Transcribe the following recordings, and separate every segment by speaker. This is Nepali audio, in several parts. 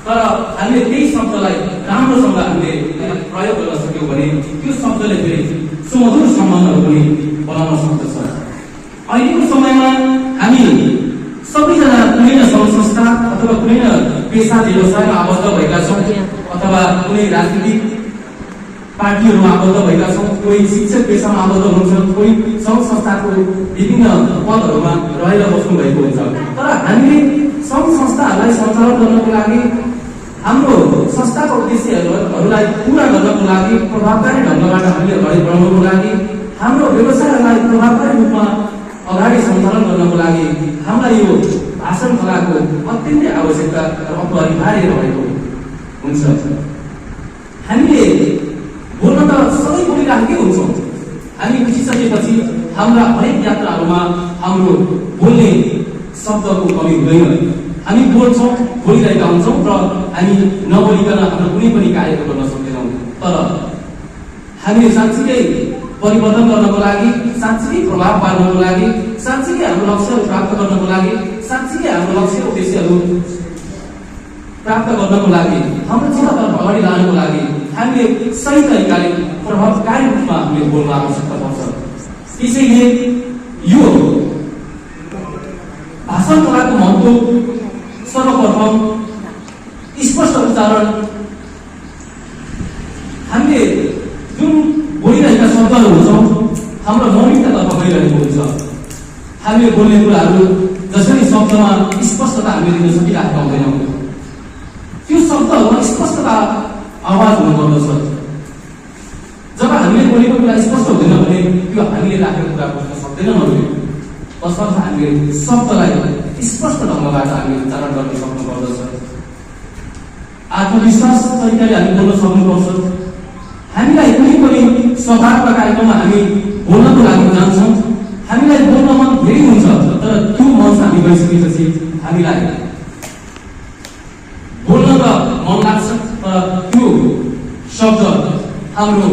Speaker 1: तर हामीले त्यही शब्दलाई राम्रोसँग हामीले प्रयोग गर्न सक्यौँ भने त्यो शब्दले फेरि सुमधुर सम्बन्धहरू पनि बनाउन सक्दछ। अहिलेको समयमा हामी सबैजना कुनै न सङ्घ संस्था अथवा कुनै न पेसा व्यवसायमा आबद्ध भएका छौँ अथवा कुनै राजनीतिक पार्टीहरूमा आबद्ध भएका छौँ, कोही शिक्षक पेसामा आबद्ध हुनुहुन्छ, कोही सङ्घ संस्थाको विभिन्न पदहरूमा रहेर बस्नु भएको हुन्छ। तर हामीले सङ्घ संस्थाहरूलाई सञ्चालन गर्नको लागि हाम्रो संस्थाको उद्देश्यहरूलाई पुरा गर्नको लागि प्रभावकारी ढङ्गबाट हामीले अगाडि बढाउनको लागि हाम्रो व्यवसायलाई प्रभावकारी रूपमा अगाडि सञ्चालन गर्नको लागि हामीलाई यो भाषण कलाको अत्यन्तै आवश्यकता र अपरिहार्य रहेको हुन्छ। हामीले बोल्न त सबै बोलिराखेकै हुन्छौँ। हामी उठिसकेपछि हाम्रा हरेक यात्राहरूमा हाम्रो बोल्ने शब्दको कमी हुँदैन। हामी बोल्छौँ, बोलिरहेका हुन्छौँ र हामी नबोलिकन हाम्रो कुनै पनि कार्यको गर्न सक्दैनौँ। तर हामीले साँच्चीकै परिवर्तन गर्नको लागि, साँच्चीकै प्रभाव पार्नको लागि, साँच्चीकै हाम्रो लक्ष्यहरू प्राप्त गर्नको लागि, साँच्चीकै हाम्रो लक्ष्य उद्देश्यहरू प्राप्त गर्नको लागि, हाम्रो जीवनतर्फ अगाडि लानको लागि हामीले सही तरिकाले प्रभावकारी रूपमा हामीले बोल्न आवश्यकता पर्छ। त्यसैले यो भाषण कलाको महत्त्व सर्वप्रथम स्पष्ट उच्चारण, हामीले जुन बोलिरहेका शब्दहरू हुन्छौँ हाम्रो मौलिकतातर्फ गइरहेको हुन्छ। हामीले बोल्ने कुराहरू जसरी शब्दमा स्पष्टता हामीले दिन सकिरहेका हुँदैनौँ, त्यो शब्दहरूमा स्पष्टता आवाज हुनुपर्दछ। जब हामीले बोलेको कुरा स्पष्ट हुँदैन भने त्यो हामीले राखेको कुरा बुझ्न सक्दैनौँ। तसर्थ हामीले शब्दलाई स्पष्ट ढङ्गबाट हामीले उच्चारण गर्न सक्नुपर्दछ। आत्मविश्वास तरिकाले हामी बोल्न सक्नुपर्छ। हामीलाई कुनै पनि सभाका कार्यक्रममा हामी बोल्नको लागि जान्छौँ, हामीलाई बोल्न मन धेरै हुन्छ, तर त्यो मञ्च हामी गइसकेपछि हामीलाई बोल्न त मन लाग्छ, तर त्यो शब्द हाम्रो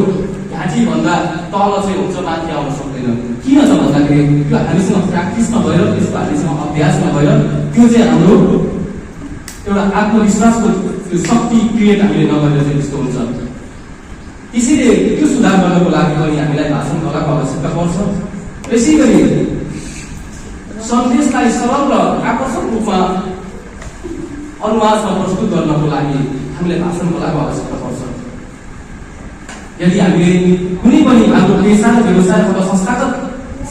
Speaker 1: घाँटीभन्दा तल चाहिँ हुन्छ, माथि आउन सक्दैन। किन छ भन्दाखेरि त्यो हामीसँग प्र्याक्टिस नभएर, त्यसको हामीसँग अभ्यास नभएर त्यो चाहिँ हाम्रो एउटा आत्मविश्वासको त्यो शक्ति क्रिएट हामीले नगरेर चाहिँ त्यस्तो हुन्छ। त्यसैले त्यो सुधार गर्नको लागि पनि हामीलाई भाषण कलाको आवश्यकता पर्छ। यसै गरी सन्देशलाई सरल र आकर्षक रूपमा अनुवादमा प्रस्तुत गर्नको लागि हामीलाई भाषण कलाको आवश्यकता पर्छ। यदि हामीले कुनै पनि हाम्रो पेसा व्यवसाय अथवा संस्थागत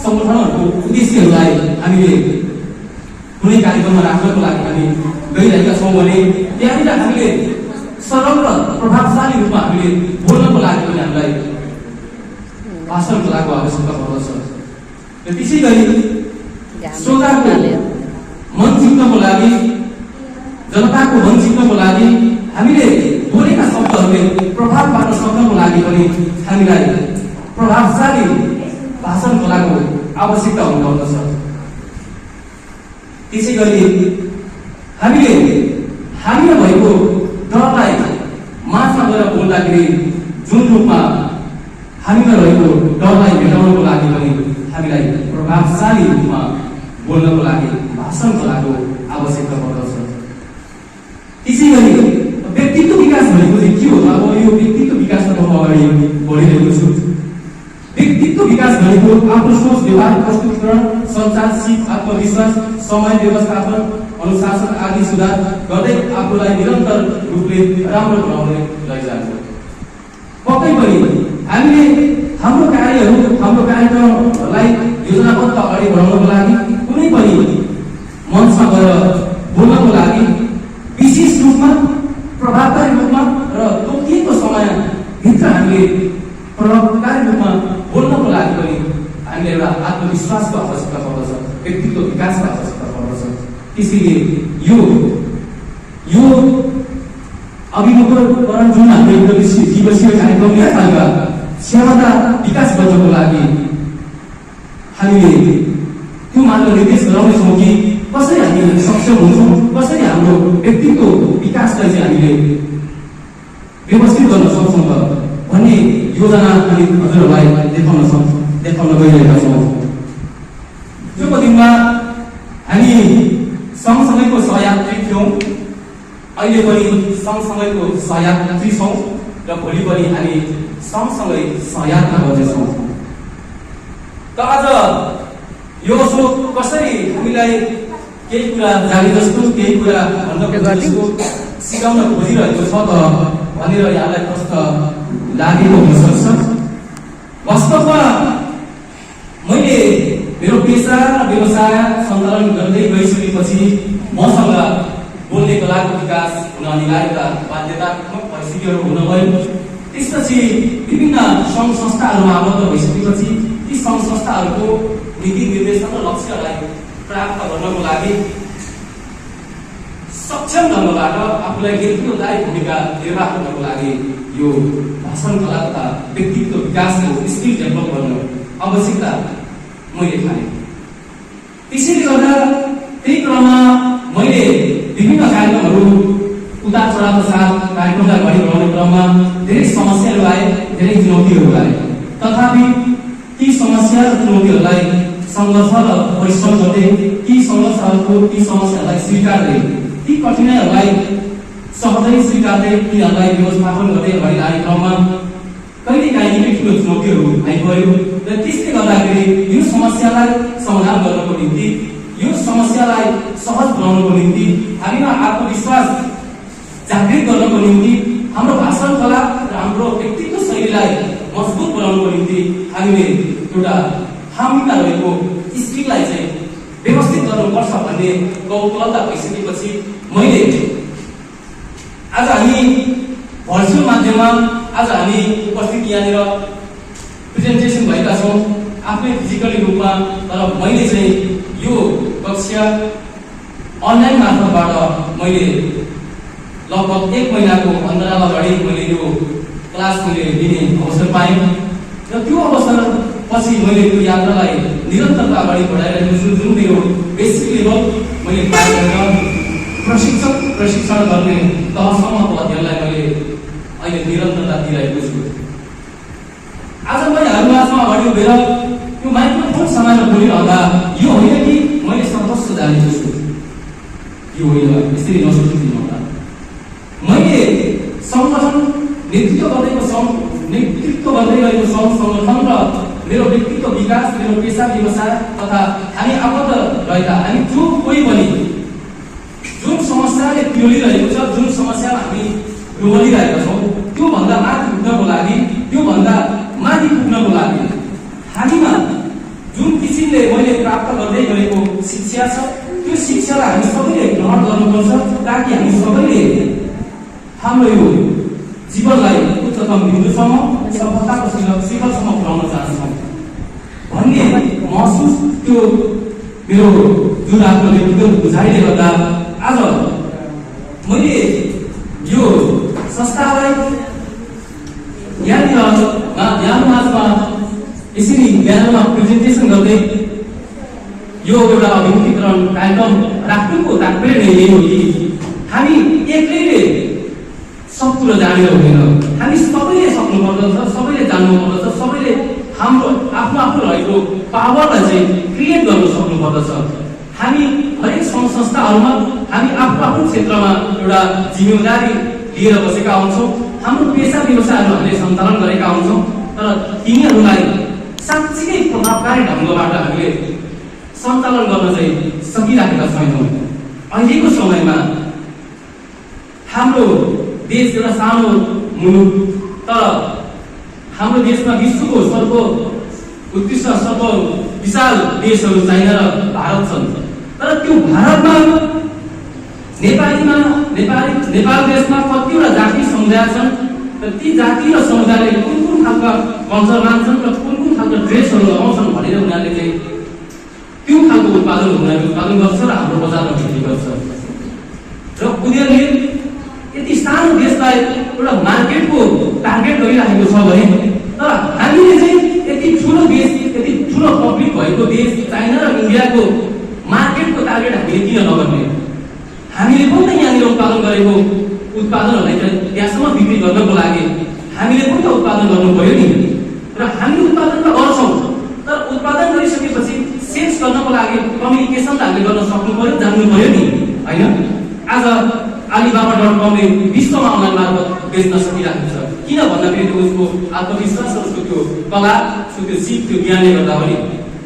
Speaker 1: सङ्गठनहरूको उद्देश्यहरूलाई हामीले कुनै कार्यक्रममा राख्नको लागि हामी गइरहेका छौँ भने त्यहाँनिर हामीले सरल र प्रभावशाली रूपमा हामीले बोल्नको लागि पनि हामीलाई भाषण कलाको आवश्यकता पर्दछ। र त्यसै गरी श्रोताको मन जित्नको लागि, जनताको मन जित्नको लागि, हामीले बोलेका शब्दहरूले प्रभाव पार्न सक्नको लागि पनि हामीलाई प्रभावशाली भाषण कलाको आवश्यकता हुनुपर्दछ। त्यसै गरी हामीले हामीमा भएको डरलाई माथमा गएर बोल्दाखेरि जुन रूपमा हामीमा रहेको डरलाई भेटाउनको लागि पनि हामीलाई प्रभावशाली रूपमा बोल्नको लागि भाषण कलाको आवश्यकता पर्दछ। त्यसै गरी व्यक्तित्व विकास भनेको चाहिँ के हो? अब यो व्यक्तित्व विकासमा म अगाडि बढिरहेको छु। व्यक्तित्व विकास भनेको आफ्नो सोच, व्यवहार, प्रस्तुतीकरण, सञ्चार, सिप, आत्मविश्वास, समय व्यवस्थापन, अनुशासन आदि सुधार गर्दै आफूलाई निरन्तर रूपले राम्रो बनाउने लैजान्छ। पक्कै पनि हामीले हाम्रो कार्यहरू, हाम्रो कार्यक्रमलाई योजनाबद्ध अगाडि बढाउनको लागि, कुनै पनि मञ्चमा गएर बोल्नको लागि विशेष रूपमा, प्रभावकारी रूपमा र तोकिएको समयभित्र हामीले प्रभावकारी रूपमा बोल्नको लागि पनि हामीले एउटा आत्मविश्वासको आवश्यकता पर्दछ, व्यक्तित्व विकासको आवश्यकता पर्दछ। त्यसैले यो अभिमुखीकरण जुन हाम्रो दिवसीय कार्यक्रमले थालेका क्षमता विकास गर्नको लागि हामीले त्यो मात्र निर्देश गराउनेछौँ कि कसरी हामी सक्षम हुन्छौँ, कसरी हाम्रो व्यक्तित्व विकासलाई चाहिँ हामीले व्यवस्थित गर्न सक्छौँ त भन्ने योजना हामी हजुरहरूलाई देखाउन गइरहेका छौँ। जोको दिनमा हामी सँगसँगैको सहयात्री थियौँ। अहिले पनि सँगसँगैको सहयात्री छौँ र भोलि पनि हामी सँगसँगै सहयात्रा गर्नेछौँ। त आज यो शोक कसरी हामीलाई केही कुरा जाने जस्तो केही कुरा जस्तो सिकाउन खोजिरहेको छ त भनेर यहाँलाई कष्ट लागेको हुनसक्छ। वास्तवमा मैले मेरो पेसा र व्यवसाय सञ्चालन गर्दै गइसकेपछि मसँग बोल्ने कलाको विकास हुन अनिवार्यता बाध्यतात्मक परिस्थितिहरू हुन गयो। त्यसपछि विभिन्न सङ्घ संस्थाहरूमा आबद्ध भइसकेपछि ती सङ्घ संस्थाहरूको नीति निर्देशन र लक्ष्यलाई प्राप्त गर्नको लागि सक्षम ढङ्गबाट आफूलाई नेतृत्वदायी भूमिका निर्वाह गर्नको लागि यो भाषण कला तथा व्यक्तित्व विकासको स्किल डेभलप गर्न आवश्यकता मैले ठाने। त्यसैले गर्दा त्यही क्रममा मैले विभिन्न कार्यक्रमहरू उतार चढावका साथ कार्यक्रमलाई अगाडि बढाउने क्रममा धेरै समस्याहरू आए, धेरै चुनौतीहरू आए। तथापि ती समस्या र चुनौतीहरूलाई सङ्घर्ष र परिश्रम गर्दै ती सङ्घर्षहरूको ती समस्याहरूलाई स्वीकार्दै ती कठिनाइहरूलाई सहजै स्वीकार्दै तिनीहरूलाई व्यवस्थापन गर्दै अगाडि लाने क्रममा कहिलेकाहीँ निकै ठुलो चुनौतीहरू आइपऱ्यो र त्यसले गर्दाखेरि यो समस्यालाई समाधान गर्नको निम्ति यो समस्यालाई सहज बनाउनको निम्ति हामीमा आत्मविश्वास जागृत गर्नको निम्ति हाम्रो भाषण कला र हाम्रो व्यक्तित्व शैलीलाई मजबुत बनाउनको निम्ति हामीले एउटा हामीमा रहेको स्किललाई चाहिँ व्यवस्थित गर्नुपर्छ भन्ने कौतूहलता भइसकेपछि मैले आज हामी भर्चुअल माध्यममा आज हामी उपस्थित यहाँनिर प्रेजेन्टेसन भएका छौँ आफ्नै फिजिकली रूपमा। तर मैले चाहिँ यो कक्षा अनलाइन मार्फतबाट मैले लगभग 1 महिनाको अन्तराल अगाडि मैले यो क्लास मैले लिने अवसर पाएँ र त्यो अवसर पछि मैले त्यो यात्रालाई निरन्तरता अगाडि बढाइरहेको छु। जुन मेरो बेसिक लेभल मैले पार गरेर प्रशिक्षण गर्ने तहसम्मको अध्ययनलाई मैले अहिले निरन्तरता दिइरहेको छु। आज मैले हजुरमाझमा अगाडि उभिएर यो माइक्रोफोन समाएर बोलिरहँदा यो होइन कि मैले सर्वस्व जानेको छु, यो होइन, यसरी नसोच्नु होला। मैले सङ्गठन नेतृत्व गर्दै गएको सङ्घ सङ्गठन र मेरो व्यक्तित्व विकास, मेरो पेसा व्यवसाय तथा हामी आबद्ध रहेका हामी जो कोही पनि जुन समस्याले पिउलिरहेको छ, जुन समस्यामा हामी रोलिरहेका छौँ, त्योभन्दा माथि पुग्नको लागि हामीमा जुन किसिमले मैले प्राप्त गर्दै गरेको शिक्षा छ त्यो शिक्षालाई हामी सबैले ग्रहण गर्नुपर्छ ताकि हामी सबैले हाम्रो यो जीवनलाई उच्चतम बिन्दुसम्म सफलताको शिखरसम्म पुर्याउन चाहन्छौँ भन्ने महसुस त्यो मेरो जुन आफ्नो व्यक्तिगत बुझाइले गर्दा आज मैले यो संस्थालाई यहाँनिर यसरी बिहानमा प्रेजेन्टेसन गर्दै यो एउटा अभिमुखीकरण कार्यक्रम राख्नुको तात्पर्य नै यही हो कि हामी एक्लैले सब कुरो जानेर हुँदैन, हामी सबैले सक्नुपर्दछ, सबैले जान्नुपर्दछ, सबैले हाम्रो आफ्नो रहेको पावरलाई चाहिँ क्रिएट गर्न सक्नुपर्दछ। हामी हरेक सङ्घ संस्थाहरूमा हामी आफ्नो क्षेत्रमा एउटा जिम्मेवारी लिएर बसेका हुन्छौँ। हाम्रो पेसा व्यवसायहरू हामीले सञ्चालन गरेका हुन्छौँ, तर तिनीहरूलाई साँच्चीकै प्रभावकारी ढङ्गबाट हामीले सञ्चालन गर्न चाहिँ सकिराखेका छैनौँ। अहिलेको समयमा हाम्रो देश एउटा सानो मुलुक, तर हाम्रो देशमा विश्वको सर्वोत्कृष्ट विशाल देशहरू चाइना र भारत छन्। तर त्यो भारतमा नेपाल देशमा कतिवटा जाति समुदाय छन् र ती जाति र समुदायले कुन खालका कल्चर मान्छन् र कुन खालका ड्रेसहरू लगाउँछन् भनेर उनीहरूले चाहिँ त्यो खालको उत्पादन गर्छ र हाम्रो बजारमा बिक्री गर्छ। र उनीहरूले यति सानो देशलाई एउटा मार्केटको टार्गेट गरिराखेको छ भने, तर हामीले चाहिँ यति ठुलो देश, यति ठुलो पब्लिक भएको देश चाइना र इन्डियाको मार्केटको टार्गेट हामीले किन नगर्ने? हामीले पनि त यहाँनिर उत्पादन गरेको उत्पादनहरूलाई चाहिँ त्यहाँसम्म बिक्री गर्नको लागि हामीले पनि त उत्पादन गर्नु पर्यो नि। र हामीले उत्पादन त गर्छौँ, तर उत्पादन गरिसकेपछि सेल्स गर्नको लागि कम्युनिकेसन त हामीले गर्न सक्नु पर्यो, जान्नु पर्यो नि, होइन? Alibaba.com ले विश्वमा अनलाइन मार्फत बेच्न सकिरहेको छ। किन भन्दाखेरि त्यो उसको आत्मविश्वास र उसको त्यो कला, उसको त्यो सिप, त्यो ज्ञानले गर्दा पनि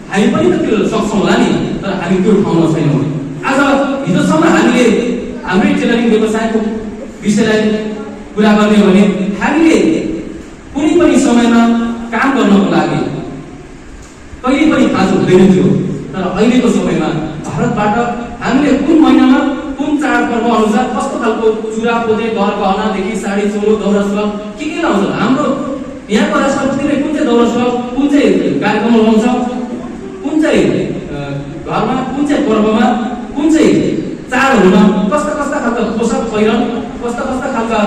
Speaker 1: हामी पनि त त्यो सक्छौँ होला नि, तर हामी त्यो ठाउँमा छैनौँ। आज हिजोसम्म हामीले हाम्रै टेलरिङ व्यवसायको विषयलाई कुरा गर्ने हो भने हामीले कुनै पनि समयमा काम गर्नको लागि कहिले पनि खाँचो हुँदैन थियो, तर अहिलेको समयमा भारतबाट हामीले कुन महिनामा कुन चाडपर्व अनुसार कस्तो खालको चुरा पोते घर गहनादेखि साडी चोलो दौरा सुरुवाल के लाउँछ। हाम्रो यहाँको राष्ट्रपतिले कुन चाहिँ दौरा सुरुवाल कुन चाहिँ कार्यक्रम लाउँछ, कुन चाहिँ घरमा कुन चाहिँ पर्वमा कुन चाहिँ चाडहरूमा कस्ता कस्ता खालका पोसाक पहिरन, कस्ता कस्ता खालका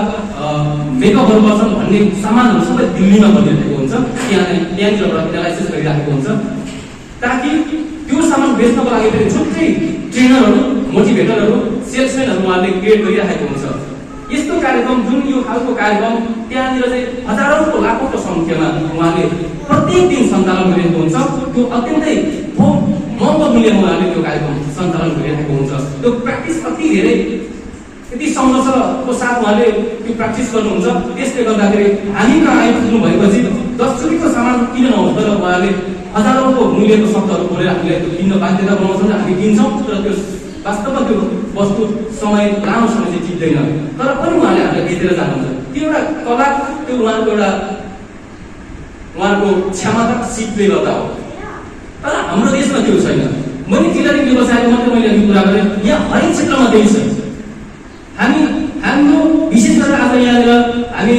Speaker 1: मेकअपहरू गर्छन् भन्ने सामानहरू सबै दिल्लीमा बनिरहेको हुन्छ। त्यहाँनिरबाट एनालाइसिस गरिराखेको हुन्छ ताकि त्यो सामान बेच्नको लागि फेरि छुट्टै ट्रेनरहरू, मोटिभेटरहरू, सेल्सम्यानहरू उहाँले क्रिएट गरिराखेको हुन्छ। यस्तो कार्यक्रम जुन यो खालको कार्यक्रम त्यहाँनिर चाहिँ हजारौँको लाखौँको सङ्ख्यामा उहाँले प्रत्येक दिन सञ्चालन गरिरहेको हुन्छ। त्यो अत्यन्तै महँगो मूल्यमा उहाँले त्यो कार्यक्रम सञ्चालन गरिरहेको हुन्छ। त्यो प्र्याक्टिस कति धेरै यति सङ्घर्षको साथ उहाँले त्यो प्र्याक्टिस गर्नुहुन्छ। त्यसले गर्दाखेरि हामी कहाँ आइपुग्नु भएपछि 10 रुपियाँको सामान किन नहोस्, तर उहाँले हजारौँको मूल्यको शब्दहरू बोलेर हामीले त्यो किन्न बाध्यता बनाउँछौँ र हामी किन्छौँ, तर त्यो वास्तवमा त्यो वस्तु समय लामो समय चाहिँ टिक्दैन, तर पनि उहाँले हामीलाई बेचेर जानुहुन्छ। त्यो एउटा कला, त्यो उहाँको क्षमता सिपले गर्दा हो। तर हाम्रो देशमा त्यो छैन। मैले टेलरिङ व्यवसायको मात्रै मैले अघि कुरा गरेँ, यहाँ हरेक क्षेत्रमा त्यही छ। हाम्रो विशेष गरेर आज यहाँनिर हामी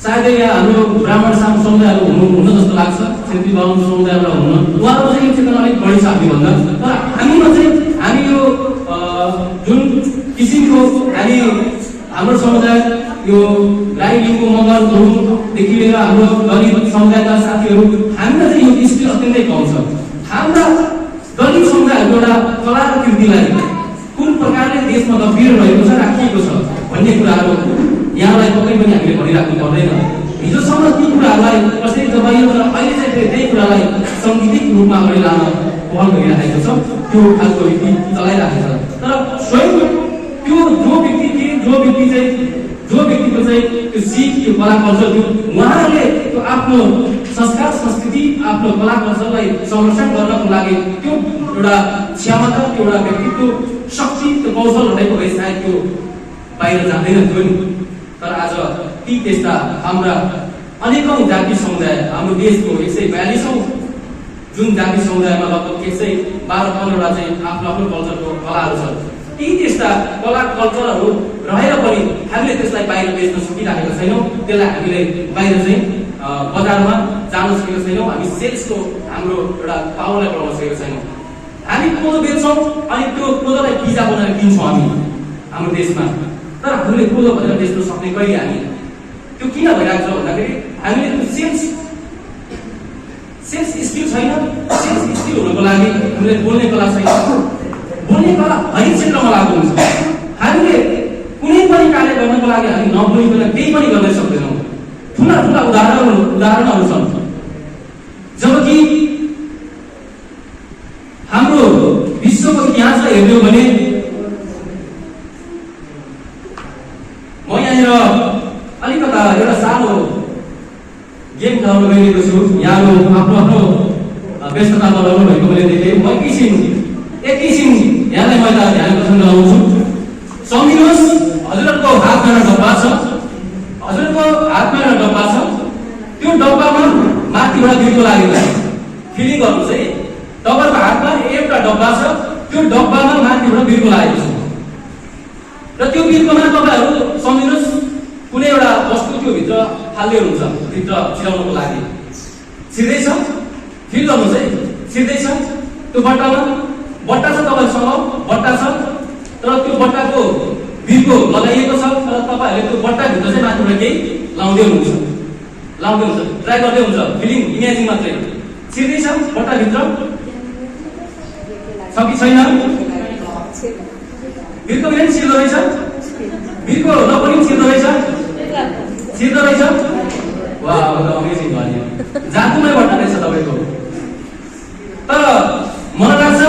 Speaker 1: सायदै यहाँ हाम्रो ब्राह्मण समुदायहरू हुनु जस्तो लाग्छ, छेत्री बाहुन समुदायबाट हुनु, उहाँहरूको चाहिँ यो क्षेत्रमा अलिक बढी छ हामीभन्दा। तर हामीमा चाहिँ हामी यो जुन किसिमको हाम्रो समुदाय यो राई लिम्बू मगर गुरुङदेखि लिएर हाम्रो दलित समुदायका साथीहरू हामीमा चाहिँ यो स्किल अत्यन्तै कम छ। हाम्रा दलित समुदायहरूको एउटा कला र कृतिलाई कुन प्रकारले देशमा गम्भीर रहेको छ, राखिएको छ भन्ने कुराहरू यहाँलाई पक्कै पनि हामीले भनिराख्नु पर्दैन। हिजोसम्म ती कुराहरूलाई कसरी दबाइयो, तर अहिले चाहिँ त्यही कुरालाई साङ्गीतिक रूपमा अगाडि लान पहल गरिरहेको छ, त्यो खालको रीति चलाइरहेको छ। तर स्वयं त्यो जो व्यक्तिको चाहिँ त्यो सिप, त्यो कला कल्चर, त्यो उहाँहरूले त्यो आफ्नो संस्कार संस्कृति, आफ्नो कला कल्चरलाई संरक्षण गर्नको लागि त्यो एउटा क्षमता, त्यो एउटा व्यक्तित्व शक्ति, त्यो कौशल रहेको भए सायद त्यो बाहिर जाँदैन थियो नि। तर आज ती त्यस्ता हाम्रा अनेकौँ जाति समुदाय, हाम्रो देशको 142औं जुन जाति समुदायमा लगभग 112-15वटा चाहिँ आफ्नो आफ्नो कल्चरको कलाहरू छन्। ती त्यस्ता कला कल्चरहरू रहेर पनि हामीले त्यसलाई बाहिर बेच्न सकिरहेका छैनौँ। त्यसलाई हामीले बाहिर चाहिँ बजारमा जान सकेका छैनौँ। हामी सेल्सको हाम्रो एउटा पावरलाई बढाउन सकेका छैनौँ। हामी कोदो बेच्छौँ अनि त्यो कोदोलाई पिज्जा बनाएर किन्छौँ हामी हाम्रो देशमा, तर हामीले कोदो भनेर बेच्न सक्ने कहिले हामी त्यो किन भइरहेको छ भन्दाखेरि हामीले त्यो सेल्स स्किल छैन। सेल्स स्किल हुनको लागि हामीले बोल्ने कला छैन। बोल्ने कला हरेक क्षेत्रमा लागु हुन्छ। हामीले कुनै पनि कार्य गर्नको लागि हामी नबोलिकन केही पनि गर्न सक्दैनौँ। ठुला ठुला उदाहरणहरू छन्। जबकि हाम्रो विश्वको इतिहासलाई हेर्ने हो भने म यहाँनिर अलिकता एउटा सानो गेम खेलाउन गइरहेको छु। यहाँहरू आफ्नो आफ्नो व्यस्ततामा रहनु भएको मैले देखेँ। म एकैछिन यहाँलाई मैले ध्यान आकर्षण गराउँछु। सम्झिनुहोस्, हजुरहरूको हातमा एउटा डब्बा छ। हजुरहरूको हातमा एउटा डब्बा छ। त्यो डब्बामा माथिबाट बिर्को लागेको छ। फिलिङ गर्नुहोस् है, तपाईँको हातमा एउटा डब्बा छ। त्यो डब्बामा माथिबाट बिर्को लागेको छ र त्यो बिर्कोमा तपाईँहरू सम्झिनुहोस् कुनै एउटा वस्तु त्यो भित्र हाल्दै हुन्छ, भित्र छिराउनको लागि छिर्दैछ। फिल गर्नुहोस् है, छिर्दैछ। त्यो बट्टा छ, तपाईँसँग बट्टा छ, तर त्यो बट्टाको बिर्को लगाइएको छ, तर तपाईँहरूले त्यो बट्टाभित्र चाहिँ माथिबाट केही लाउँदै हुनुहुन्छ। ट्राई गर्दै हुन्छ, फिलिङ इमेजिङ मात्रै। छिर्दैछ बट्टाभित्र छ कि छैन? बिर्को पनि छिर्दो रहेछ। बिर्को नपनि छिर्दो रहेछ। वाह, अमेजिङ भयो। जादुमै बट्टा रहेछ तपाईँको। तर मलाई लाग्छ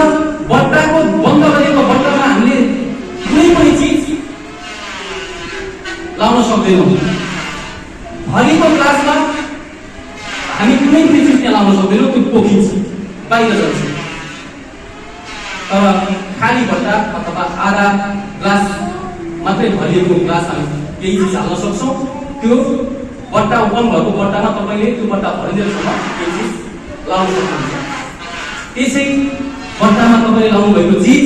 Speaker 1: बट्टाको बन्द गरेको बट्टामा हामीले कुनै पनि चिज लाउन सक्दैनौँ। भोलिको क्लासमा हामी कुनै पनि चिज त्यहाँ लाउन सक्दैनौँ, त्यो पोखिन्छ, बाहिर जान्छ। तर खाली बट्टा अथवा आधा ग्लास मात्रै भरिएको ग्लास हामी केही चिज हाल्न सक्छौँ। त्यो बट्टा ओपन भएको बट्टामा तपाईँले त्यो बट्टा भरिन्जेलसम्म केही चिज लाउन सक्नुहुन्छ। त्यसै बट्टामा तपाईँले लाउनु भएको चिज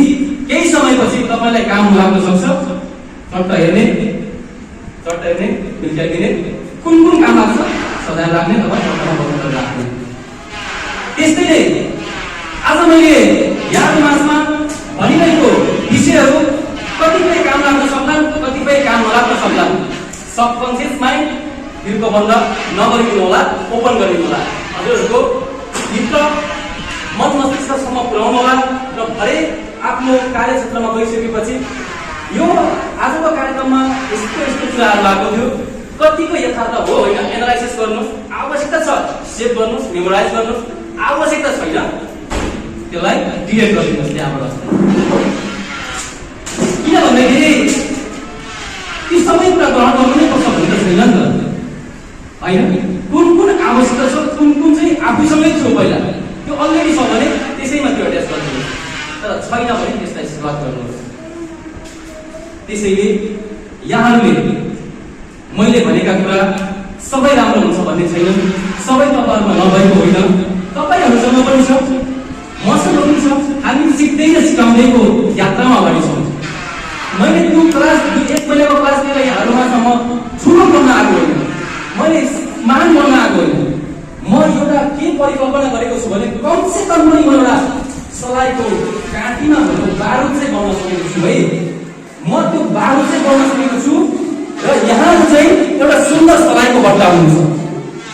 Speaker 1: केही समयपछि तपाईँलाई काम लाग्न सक्छ। चट्ट हेर्ने, बिल्काइदिने, कुन काम लाग्छ सधैँ लाग्ने अथवा बट्टामा बट्टा राख्ने। त्यस्तै नै आज मैले यहाँ माझमा भनिरहेको विषयहरू कतिपय काम लाग्न सक्लान्, कतिपय काम नलाग्न सक्लान्। सबकन्सियस माइन्ड भित्र बन्द नगरिदिनु होला, ओपन गरिदिनु होला। हजुरहरूको भित्र मन मस्तिष्कसम्म पुर्याउनु होला र भरे आफ्नो कार्यक्षेत्रमा गइसकेपछि यो आजको कार्यक्रममा यस्तो कुराहरू भएको थियो, कतिको यथार्थ हो होइन एनालाइसिस गर्नुहोस्। आवश्यकता छ सेभ गर्नुहोस्, मेमोराइज गर्नुहोस्। आवश्यकता छैन त्यसलाई डिलिट गरिदिनुहोस् त्यहाँबाट। किन भन्दाखेरि ती सबै कुरा ग्रहण गर्नु नै पर्छ भन्ने छैन नि त होइन। कुन आवश्यकता छ, कुन चाहिँ आफूसँगै छ पहिला त्यो अलरेडी छ भने त्यसैमा त्यो एड्रेस गर्नुहोस्, तर छैन भने त्यसलाई सुरुवात गर्नुहोस्। त्यसैले यहाँहरूले मैले भनेका कुरा सबै राम्रो हुन्छ भन्ने छैन, सबै तपाईँहरूमा नभएको होइन, तपाईँहरूसँग पनि छ, मसँग पनि छ। हामी सिक्दै र सिकाउँदैको यात्रामा अगाडि छौँ। मैले त्यो क्लास 1 महिनाको क्लास लिएर यहाँहरूमासम्म ठुलो बन्न आएको होइन, मैले महान बन्न आएको होइन। म एउटा के परिकल्पना गरेको छु भने कमसे कम पनि म एउटा सलाइको काँटीमा भएको बारुद चाहिँ बन्न सकेको छु है। म त्यो बारुद चाहिँ बन्न सकेको छु र यहाँ चाहिँ एउटा सुन्दर सलाइको बट्टा हुनुहुन्छ।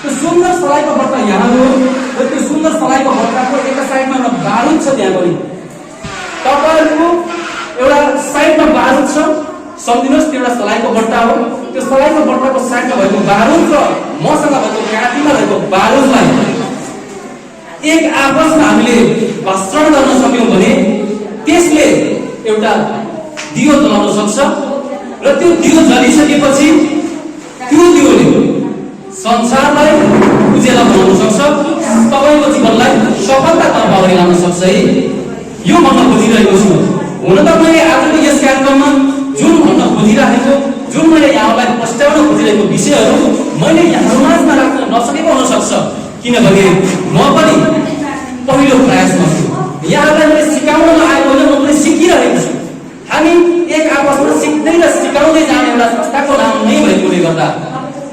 Speaker 1: त्यो सुन्दर सलाइको बट्टा यहाँ हो र त्यो सुन्दर सलाइको बट्टाको एका साइडमा एउटा बारुद छ। त्यहाँ पनि तपाईँहरूको एउटा साइडमा बारुद छ, सम्झिनुहोस् त्यो एउटा सलाइको बट्टा हो। त्यो सलाइको बट्टाको साइडमा भएको बारुद र मसँग भएको काँटीमा रहेको बारुदलाई एक आपसमा हामीले घर्षण गर्न सक्यौँ भने त्यसले एउटा दियो जलाउन सक्छ र त्यो दियो जलिसकेपछि त्यो दियोले संसारलाई उज्यालो बनाउन सक्छ, तपाईँको जीवनलाई सफलतातर्फ अगाडि लान सक्छ है। यो भन्न खोजिरहेको छु। हुन त मैले आजको यस कार्यक्रममा जुन भन्न खोजिरहेको, जुन मैले यहाँलाई प्रस्ताउन खोजिरहेको विषयहरू मैले यहाँहरूमाझमा राख्न नसकेको हुन सक्छ, किनभने म पनि पहिलो प्रयासमा छु। यहाँलाई मैले सिकाउन नआएको होइन, म पनि सिकिरहेको छु। हामी एक आपसमा सिक्दै र सिकाउँदै जाने एउटा संस्थाको नाम नै भएकोले गर्दा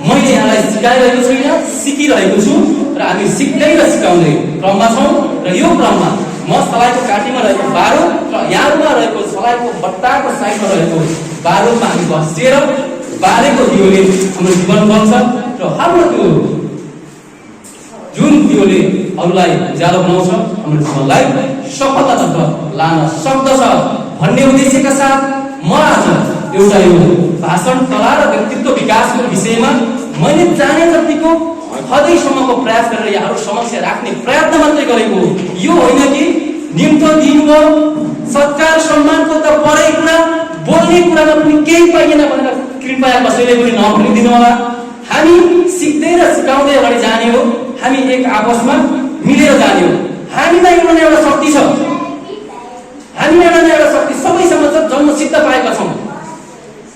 Speaker 1: मैले यहाँलाई सिकाइरहेको छु, सिकिरहेको छु र हामी सिक्दै र सिकाउँदै क्रममा छौँ। र यो क्रममा म सलाइको काँटीमा रहेको बारुद र यहाँमा रहेको सलाइको बट्टाको साइडमा रहेको बारुदमा हामी घसिएर बालेको दियोले हाम्रो जीवन बन्छ र हाम्रो त्यो जुन दियोले अरूलाई उज्यालो बनाउँछ, हाम्रो जीवनलाई सफलतातर्फ लान सक्दछ भन्ने उद्देश्यका साथ म आज एउटा यो भाषण कला र व्यक्तित्व विकासको विषयमा मैले जाने जतिको हदैसम्मको प्रयास गरेर यहाँहरू समक्ष राख्ने प्रयत्न मात्रै गरेको। यो होइन कि निम्तो दिनको सत्कार सम्मानको त परै कुरा, बोल्ने कुरामा पनि केही पाइएन भनेर कृपया कसैले पनि नभनिदिनु होला। हामी सिक्दै र सिकाउँदै अगाडि जाने हो, हामी एक आपसमा मिलेर जाने हो। हामीमा एउटा शक्ति छ, हामी एउटा शक्ति सबैसँग जन्मसिद्ध पाएका छौँ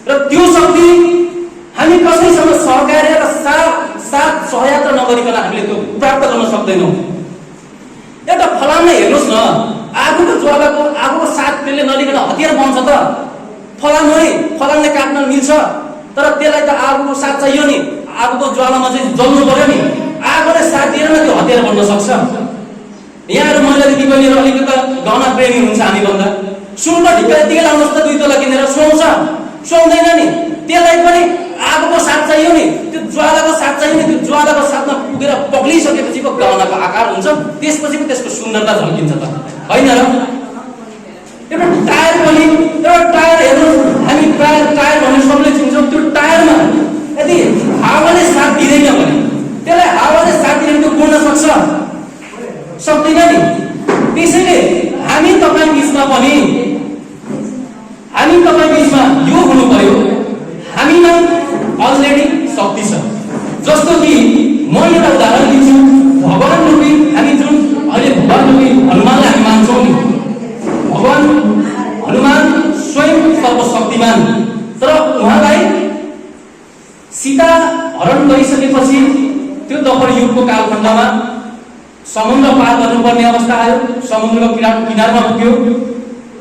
Speaker 1: र त्यो शक्ति हामी कसैसँग सहकार्य र साथ सहयात्रा नगरिकन हामीले त्यो प्राप्त गर्न सक्दैनौँ। एउटा फलामलाई हेर्नुहोस् न, आगोको ज्वालाको आगोको साथ त्यसले नलिकन हतियार बन्छ त? फलाम हो नि, फलामले काट्न मिल्छ, तर त्यसलाई त आगोको साथ चाहियो नि, आगोको ज्वालामा चाहिँ जल्नु पर्यो नि। आगोले साथ दिएर न त्यो हतियार बन्न सक्छ। यहाँहरू महिला दिदीबहिनीहरू अलिकति गहना प्रेमी हुन्छ हामीभन्दा, सुनको ढिक्का यतिकै लाउनुहोस् त 2 तोला किनेर, सुहाउँछ? सुहाउँदैन नि। त्यसलाई पनि आगोको साथ चाहियो नि, त्यो ज्वालाको साथ चाहियो नि। त्यो ज्वालाको साथमा पुगेर पक्लिसकेपछि पो गहनाको आकार हुन्छ, त्यसपछि पो त्यसको सुन्दरता झल्किन्छ त होइन र? एउटा टायर पनि, एउटा टायर हेर्नुहोस्, हामी टायर भन्ने सबले चिन्छौँ। त्यो टायरमा यदि हावाले साथ दिँदैन भने, त्यसलाई हावाले साथ दिँदैन त्यो गुड्न सक्दैन नि। त्यसैले हामी तपाईँ बिचमा यो हुनु पर्यो, हामीमा अलरेडी शक्ति छ। जस्तो कि म एउटा उदाहरण दिन्छु, भगवान रूपी हामी जुन अहिले भगवान रूपी हनुमानलाई हामी मान्छौँ नि, भगवान हनुमान स्वयं सर्वशक्तिमान, तर उहाँलाई सीता हरण गरिसकेपछि त्यो द्वापर युगको कालखण्डमा समुद्र पार गर्नुपर्ने अवस्था आयो। समुद्रको किनारमा पुग्यो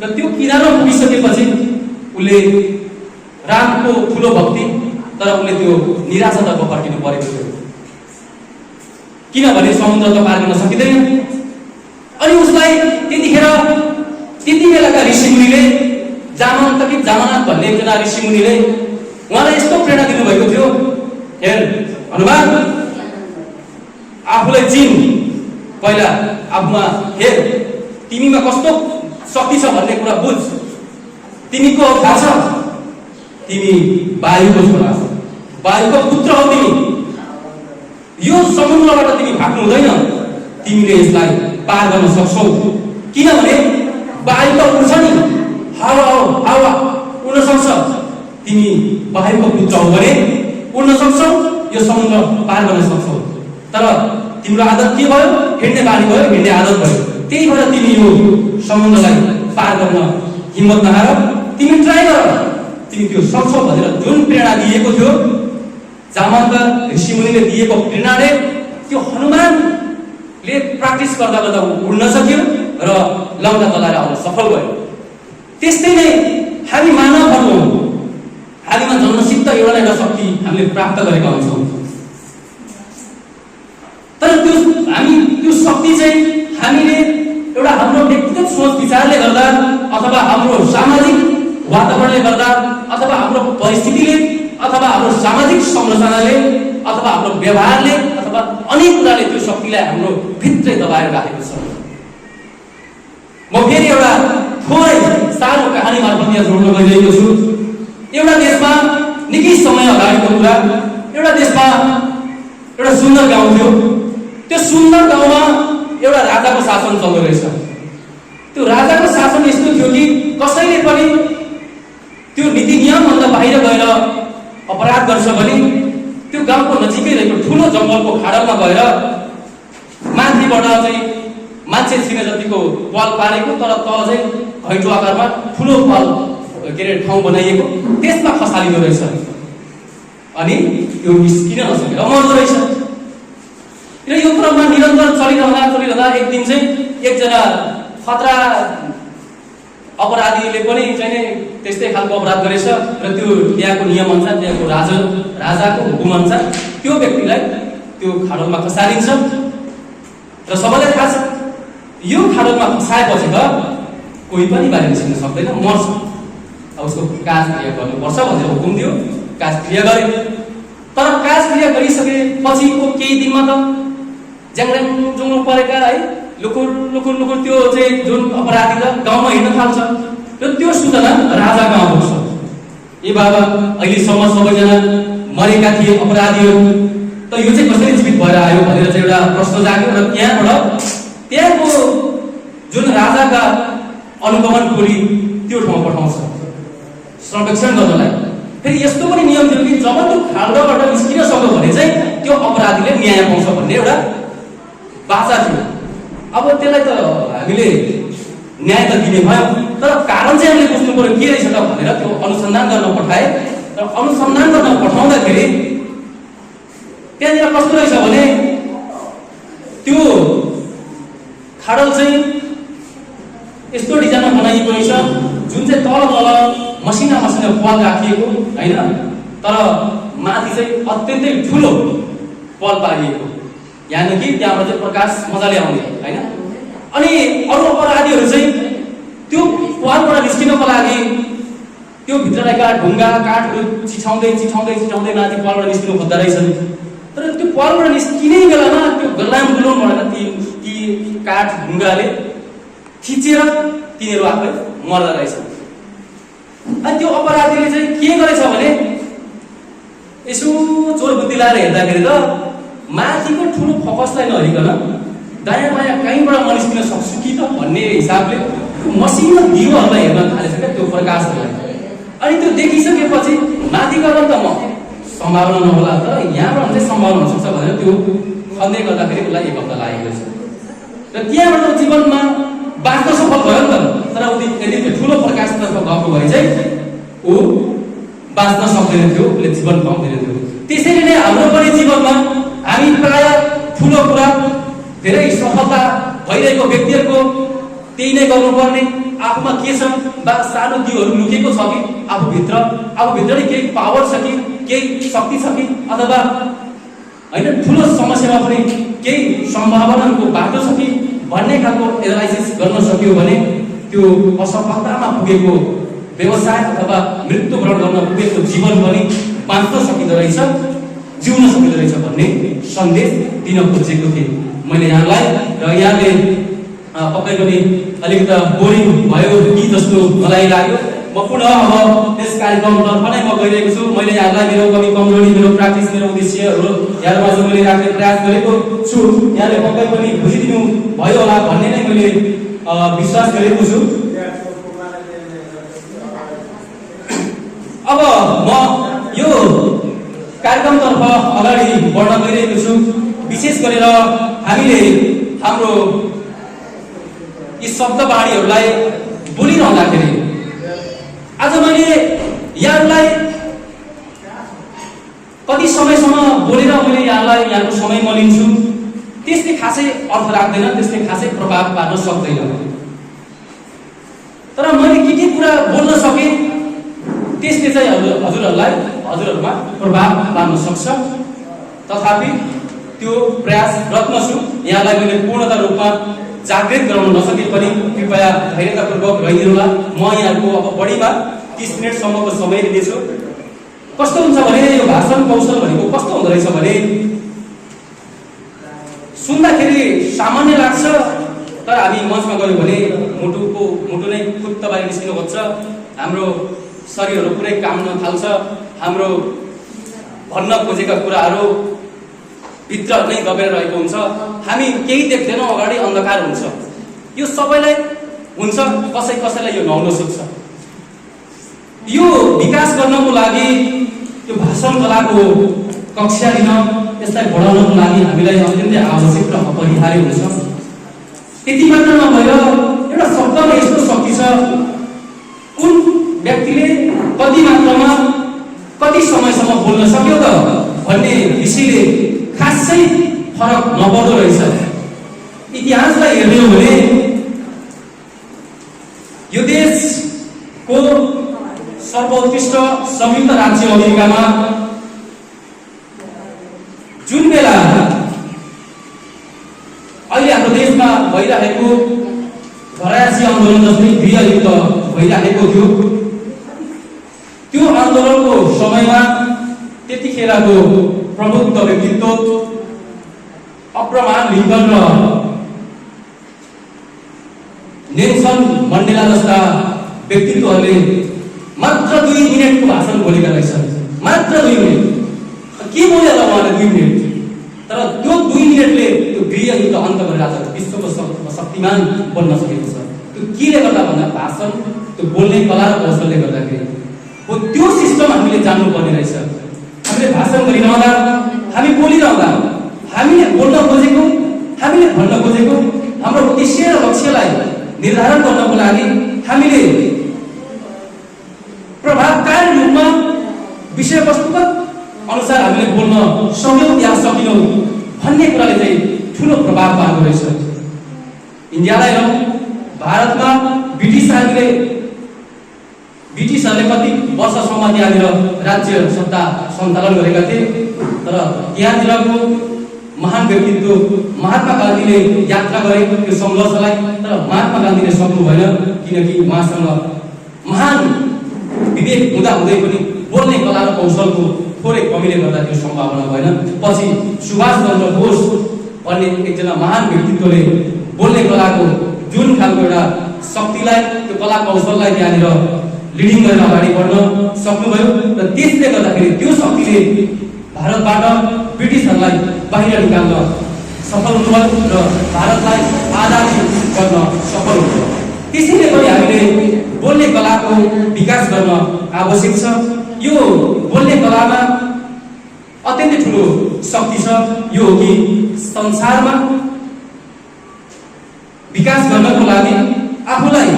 Speaker 1: र त्यो किनारमा पुगिसकेपछि उसले रामको ठुलो भक्ति, तर उसले त्यो निराशातर्फ फर्किनु परेको थियो, किनभने समुद्र त पार गर्न सकिँदैन। अनि उसलाई त्यतिखेर त्यति बेलाका ऋषिमुनिले जामवन्त भन्ने एकजना ऋषिमुनिले उहाँलाई यस्तो प्रेरणा दिनुभएको थियो, हेर हनुमान, आफूलाई चिन, पहिला आफूमा हेर, तिमीमा कस्तो शक्ति छ भन्ने कुरा बुझ। तिमी को थाहा छ? तिमी वायुको छोरा हो, वायुको पुत्र हो तिमी। यो समुद्रबाट तिमी भाग्नु हुँदैन, तिमीले यसलाई पार गर्न सक्छौ, किनभने वायु त उड्छ नि, हावा हो, हावा उड्न सक्छ। तिमी वायुको पुत्र हो भने उड्न सक्छौ, यो समुद्र पार गर्न सक्छौ। तर तिम्रो आदत के भयो? हिँड्ने बानी भयो, हिँड्ने आदत भयो। त्यही भएर तिमी यो समुद्रलाई पार गर्न हिम्मत नहार, तिमी ट्राई गर, तिमी त्यो सक्छौ भनेर जुन प्रेरणा दिएको थियो, जामवन्त ऋषिमुनिले दिएको प्रेरणाले त्यो हनुमानले प्र्याक्टिस गर्दा गर्दा उड्न सक्यो र लङ्का तलाएर आउन सफल भयो। त्यस्तै नै हामी मानवहरू, हामीमा जन्मसिद्ध एउटा न एउटा शक्ति हामीले प्राप्त गरेका हुन्छौँ, तर त्यो शक्ति चाहिँ हामीले एउटा हाम्रो व्यक्तिगत सोच विचारले गर्दा, अथवा हाम्रो सामाजिक वातावरणले गर्दा, अथवा हाम्रो परिस्थितिले, अथवा हाम्रो सामाजिक संरचनाले, अथवा हाम्रो व्यवहारले, अथवा अनेक कुराले त्यो शक्तिलाई हाम्रो भित्रै दबाएर राखेको छ। म फेरि एउटा थोरै सानो कहानी मार्फत यहाँ जोड्न गइरहेको छु। एउटा देशमा निकै समय अगाडिको कुरा, एउटा देशमा एउटा सुन्दर गाउँ थियो। त्यो सुन्दर गाउँमा एउटा राजाको शासन चल्दो रहेछ। त्यो राजाको शासन यस्तो थियो कि कसैले पनि त्यो नीति नियमभन्दा बाहिर गएर अपराध गर्छ भने त्यो गाउँको नजिकै रहेको ठुलो जङ्गलको खाडलमा गएर माथिबाट चाहिँ मान्छे छिने जतिको पाल पारेको, तर तल चाहिँ घैँटो आकारमा ठुलो पाल के अरे ठाउँ बनाइएको, त्यसमा खसालिँदो रहेछ। अनि त्यो निस्किन नसकेर मर्दो रहेछ। र यो क्रममा निरन्तर चलिरहँदा एक दिन चाहिँ एकजना खतरा अपराधीले पनि चाहिँ त्यस्तै खालको अपराध गरेछ र त्यो त्यहाँको नियमअनुसार, त्यहाँको राजाको हुकुमअनुसार त्यो व्यक्तिलाई त्यो खाडलमा खसालिन्छ। र सबैलाई थाहा छ यो खाडलमा खसाएपछि त कोही पनि बाहिर निस्किन सक्दैन, मर्छ। उसको काज क्रिया गर्नुपर्छ भनेर हुकुम दियो, काज क्रिया गरे। तर काज क्रिया गरिसकेपछिको केही दिनमा त ज्याङल्याङ जुङ्गो परेका है लुकुर त्यो चाहिँ जुन अपराधी त गाउँमा हिँड्न थाल्छ र त्यो सूचना राजा कहाँ पुग्छ। ए बाबा, अहिलेसम्म सबैजना मरेका थिए अपराधीहरू, त यो चाहिँ कसरी जीवित भएर आयो भनेर चाहिँ एउटा प्रश्न जाग्यो। र त्यहाँको जुन राजाका अनुगमन टोली त्यो ठाउँमा पठाउँछ सर्वेक्षण गर्नलाई। फेरि यस्तो पनि नियम थियो कि जब त्यो खाडलबाट निस्किन सक्यो भने चाहिँ त्यो अपराधीले न्याय पाउँछ भन्ने एउटा बाचा थियो। अब त्यसलाई त हामीले न्याय त दिने भयो, तर कारण चाहिँ हामीले बुझ्नु पर्यो के रहेछ त भनेर त्यो अनुसन्धान गर्न पठाए। र अनुसन्धान गर्न पठाउँदाखेरि त्यहाँनिर कस्तो रहेछ भने त्यो खाडल चाहिँ यस्तो डिजाइनमा बनाइएको रहेछ जुन चाहिँ तल मसिना पल राखिएको होइन, तर माथि चाहिँ अत्यन्तै ठुलो पल पारिएको, यानि कि त्यहाँबाट चाहिँ प्रकाश मजाले आउने होइन। अनि अरू अपराधीहरू चाहिँ त्यो पलबाट निस्किनको लागि त्यो भित्र रहेका ढुङ्गा काठहरू चिठाउँदै माथि पलबाट निस्किनु खोज्दा रहेछन्। तर त्यो पलबाट निस्किने बेलामा त्यो गल्लाम गुलुम भनेर ती काठ ढुङ्गाले थिचेर तिनीहरू आफै मर्दा रहेछन्। अनि त्यो अपराधीले चाहिँ के गरेछ भने यसो चोर बुद्धि लाएर हेर्दाखेरि त माथिको ठुलो फोकसलाई नहेरिकन दायाँ बायाँ कहीँबाट म निस्किन सक्छु कि त भन्ने हिसाबले मसिनो दियोहरूलाई हेर्न थालेछ क्या त्यो प्रकाशहरूलाई। अनि त्यो देखिसकेपछि माथि गएर त म सम्भावना नहोला, तर यहाँबाट चाहिँ सम्भावना हुन सक्छ भनेर त्यो खन्दै गर्दाखेरि उसलाई 1 हप्ता लागेको छ। र त्यहाँबाट जीवनमा बाँच्न सफल भयो नि त, तर यदि त्यो ठुलो प्रकाशतर्फ गएको भए चाहिँ ऊ बाँच्न सक्दैन थियो, उसले जीवन पाउँदैन थियो। त्यसैले नै हाम्रो पनि जीवनमा हामी प्राय ठुलो कुरा, धेरै सफलता भइरहेको व्यक्तिहरूको त्यही नै गर्नुपर्ने, आफूमा के छ बा सानो दियोहरू लुकेको छ कि आफूभित्र नै केही पावर छ कि केही शक्ति छ कि, अथवा होइन ठुलो समस्यामा पनि केही सम्भावनाको बाटो छ कि भन्ने खालको एनालाइसिस गर्न सक्यो भने त्यो असफलतामा पुगेको व्यवसाय अथवा मृत्युवरण गर्न पुगेको जीवन पनि बाँच्न सकिँदो रहेछ, जिउन सकिँदो रहेछ भन्ने सन्देश दिन खोजेको थिएँ मैले यहाँलाई। र यहाँले पक्कै पनि अलिकति बोरिङ भयो कि जस्तो मलाई लाग्यो। म पुनः अब यस कार्यक्रमतर्फ नै म गइरहेको छु। मैले यहाँलाई मेरो कमी कमजोरी, मेरो प्र्याक्टिस, मेरो उद्देश्यहरू यहाँबाट मैले राख्ने प्रयास गरेको छु। यहाँले पक्कै पनि बुझिदिनु भयो होला भन्ने नै मैले विश्वास गरेको छु। अब म यो कार्यक्रमतर्फ अगाडि बढ्न गइरहेको छु। विशेष गरेर हामीले हाम्रो यी शब्द बाणीहरूलाई बोलिरहँदाखेरि आज मैले यहाँलाई कति समयसम्म बोलेर मैले यहाँको समय म लिन्छु त्यसले खासै अर्थ राख्दैन, त्यसले खासै प्रभाव पार्न सक्दैन। तर मैले के कुरा बोल्न सकेँ त्यसले चाहिँ हजुरहरूमा प्रभाव पार्न सक्छ। तथापि त्यो प्रयास रत्न छु। यहाँलाई मैले पूर्णतः रूपमा जागृत गराउन नसके पनि कृपया धैर्यतापूर्वक रहिदिनुहोला। म यहाँको अब बढीमा 30 मिनटसम्मको समय लिनेछु। कस्तो हुन्छ भने यो भाषण कौशल भनेको कस्तो हुँदो रहेछ भने सुन्दाखेरि सामान्य लाग्छ, तर हामी मञ्चमा गयो भने मुटु नै खुत्त बाहिर निस्किन खोज्छ, हाम्रो शरीरहरू पुरै काम्न थाल्छ, हाम्रो भन्न खोजेका कुराहरू भित्र नै दबेर रहेको हुन्छ, हामी केही देख्दैनौँ, अगाडि अन्धकार हुन्छ। यो सबैलाई हुन्छ, कसैलाई यो नहुन सक्छ। यो विकास गर्नको लागि यो भाषण कलाको कक्षा लिन, यसलाई बढाउनको लागि हामीलाई अत्यन्तै आवश्यक र अपरिहार्य हुन्छ। त्यति मात्र नभएर एउटा शब्दमा यस्तो शक्ति छ, कुन व्यक्तिले कति मात्रामा कति समयसम्म बोल्न सक्यो त भन्ने विषयले खासै फरक नपर्दो रहेछ। इतिहासलाई हेर्ने हो भने यो देशको सर्वोत्कृष्ट संयुक्त राज्य अमेरिकामा जुन बेला अहिले हाम्रो देशमा भइरहेको घरायसी आन्दोलन जस्तै गृहयुद्ध भइरहेको थियो, त्यो आन्दोलनको समयमा त्यतिखेरको प्रमुख व्यक्तित्व अब्राहम लिङ्कन र नेल्सन मण्डेला जस्ता व्यक्तित्वहरूले मात्र 2 मिनेटको भाषण बोलेका रहेछन्। मात्र 2 मिनेट के बोले होला उहाँले 2 मिनेट, तर त्यो 2 मिनेटले त्यो गृहयुद्ध अन्त गरेर आज विश्वको शक्तिमान बन्न सकेको छ। त्यो केले गर्दा भन्दा भाषण, त्यो बोल्ने कला र कौशलले गर्दाखेरि हो। त्यो सिस्टम हामीले जान्नुपर्ने रहेछ। हामीले भाषण गरिरहँदा, हामी बोलिरहँदा, हामीले बोल्न खोजेको, हामीले भन्न खोजेको हाम्रो उद्देश्य र लक्ष्यलाई निर्धारण गर्नको लागि हामीले प्रभावकारी रूपमा विषयवस्तुगत अनुसार हामीले बोल्न सक्यौँ या सकिनौँ भन्ने कुराले चाहिँ ठुलो प्रभाव पार्दो रहेछ। इन्डियालाई हेरौँ, भारतमा ब्रिटिसहरूले कति वर्षसम्म त्यहाँनिर राज्य सत्ता सञ्चालन गरेका थिए, तर त्यहाँनिरको महान व्यक्तित्व महात्मा गान्धीले यात्रा गरेको त्यो सङ्घर्षलाई, तर महात्मा गान्धीले सक्नु भएन, किनकि उहाँसँग महान विवेक हुँदाहुँदै पनि बोल्ने कला र कौशलको थोरै कमीले गर्दा त्यो सम्भावना भएन। पछि सुभाष चन्द्र बोस भन्ने एकजना महान व्यक्तित्वले बोल्ने कलाको जुन खालको एउटा शक्तिलाई, त्यो कला कौशललाई त्यहाँनिर लिडिङ गरेर अगाडि बढ्न सक्नुभयो र त्यसले गर्दाखेरि त्यो शक्तिले भारतबाट ब्रिटिसहरूलाई बाहिर निकाल्न सफल हुनुभयो र भारतलाई आजादी गर्न सफल हुनुभयो। त्यसैले पनि हामीले बोल्ने कलाको विकास गर्न आवश्यक छ। यो बोल्ने कलामा ठुलो शक्ति छ यो हो कि संसारमा विकास गर्नको लागि आफूलाई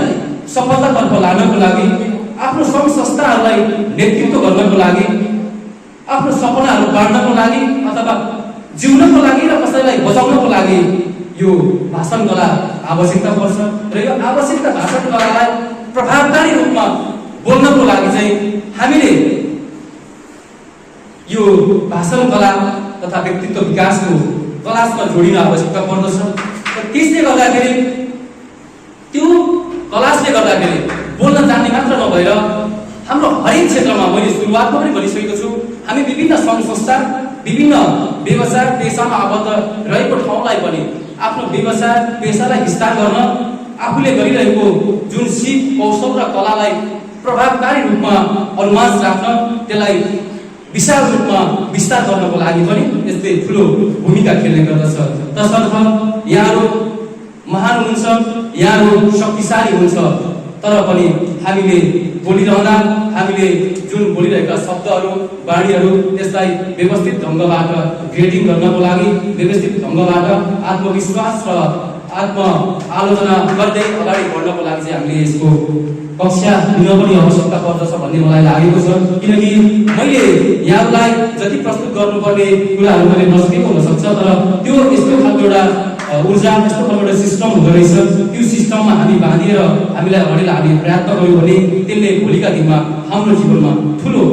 Speaker 1: सफलतातर्फ लानको लागि आफ्नो सङ्घ संस्थाहरूलाई नेतृत्व गर्नको लागि आफ्नो सपनाहरू बाँड्नको लागि अथवा जिउनको लागि र कसैलाई बचाउनको लागि यो भाषण कला आवश्यकता पर्छ र यो आवश्यकता भाषण कलालाई प्रभावकारी रूपमा बोल्नको लागि चाहिँ हामीले यो भाषण कला तथा व्यक्तित्व विकासको क्लासमा जोडिन आवश्यकता पर्दछ र त्यसले गर्दाखेरि त्यो क्लासले गर्दाखेरि बोल्न जान्ने मात्र नभएर हाम्रो हरेक क्षेत्रमा मैले सुरुवातमा पनि भनिसकेको छु हामी विभिन्न सङ्घ संस्था विभिन्न व्यवसाय पेसामा आबद्ध रहेको ठाउँलाई पनि आफ्नो व्यवसाय पेसालाई विस्तार गर्न आफूले गरिरहेको जुन सिप कौशल र कलालाई प्रभावकारी रूपमा अनुमान राख्न त्यसलाई विशाल रूपमा विस्तार गर्नको लागि पनि यसले ठुलो भूमिका खेल्ने गर्दछ। तसर्थ यहाँहरू महान हुनुहुन्छ, यहाँहरू शक्तिशाली हुन्छ, तर पनि हामीले बोलिरहँदा हामीले जुन बोलिरहेका शब्दहरू वाणीहरू त्यसलाई व्यवस्थित ढङ्गबाट ग्रेडिङ गर्नको लागि व्यवस्थित ढङ्गबाट आत्मविश्वास र आत्म आलोचना गर्दै अगाडि बढ्नको लागि चाहिँ हामीले यसको कक्षा लिन पनि आवश्यकता पर्दछ भन्ने मलाई लागेको छ। किनकि मैले यहाँलाई जति प्रस्तुत गर्नुपर्ने कुराहरू मैले नसकेको हुनसक्छ, तर त्यो यस्तो खालको एउटा ऊर्जा यस्तो खालको एउटा सिस्टम हुँदो रहेछ। त्यो सिस्टममा हामी बाँधिएर हामीलाई अगाडि लाग्ने प्रयत्न गऱ्यौँ भने त्यसले भोलिका दिनमा हाम्रो जीवनमा ठुलो